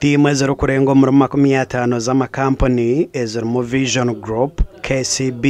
Tiimu ezirikurenga omuri 50 z'amakampuni ezirimu Vision Group, KCB,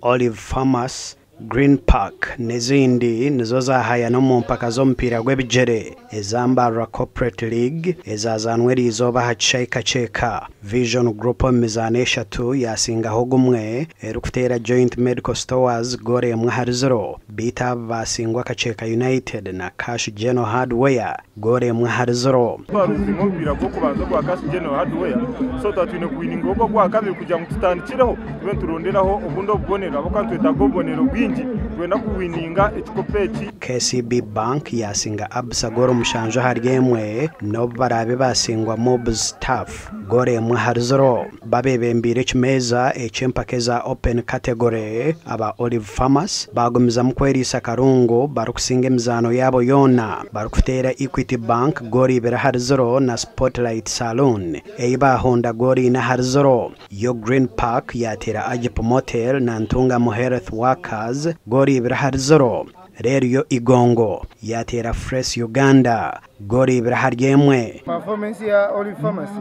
Olive Farmers, Green Park n'ezindi nizo zaahayana omu mpaka z'omupiira gw'ebigyere eza Mbarara Corporate League ezazaanwa eriizooba aha kishaayi Kakyeka. Vision Group omu mizaano eshatu yaasingaho gumwe erikuteera Joint Medical Stores goolo 1-0 beitu aba baasingwa Kakyeka United na Cash General Hardware goolo 1-0. Twaruzinga omupiira gw'okubanza ogwa Cash General Hardware, so twaba twine kuwininga ogwo ogwakabiri kugira ngu tutandikireho tube nituronderaho obundi obubonero ahabw'okuba nitwetaaga obubonero bwingi twenda kuwininga ekikopo eki. KCB Bank yaasinga Absa goolo 7-1 n'obu baraabe baasingwa Mobs Staff goolo 1-0. Babeebembeire ekimeeza eky'empaka eza Open Category aba Olive Farmers baagumizamu kweriisa karungu barikusinga emizaano yaabo yoona barikuteera Equity Bank goolo 2-0 na Spotlight Saloon ei baahonda goolo 4-0. Yo Green Park yaateera Agip Motel na Ntungamo Health Workers goolo 2-0. Reero yo Igongo yaateera Fresh Uganda goolo 2-1. Performance ya Olive Pharmacy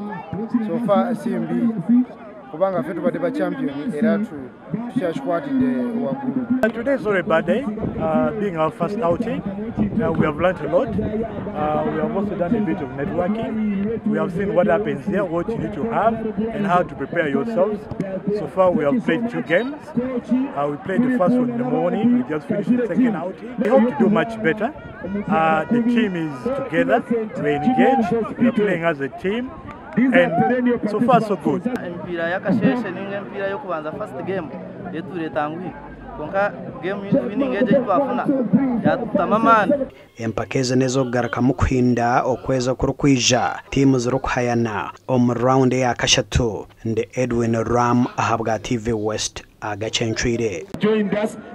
so far si mbi kubanga ffe tubadde ba champion era tukyakikwatidde waggulu. Today is not a bad day, being our first outing. We have learned a lot. We have also done a bit of networking. We have seen what happens here, what you need to have, and how to prepare yourselves. So far, we have played 2 games. We played the first one in the morning. We just finished the second outing. We hope to do much better. The team is together. We're engaged. We're playing as a team. And so far so good. Emipiira y'akasheshe ninga emipiira y'okubanza first game yetureeta nguhi konka game winning egyo ei twafuna yatutamu amaani. Empaka ezi n'ez'okugarukamu kuhinda okwezi okurikwija tiimu zirikuhayana omu rawundi eya kashatu. Ndi Edwin Ram ahabwa TV West agacencwire.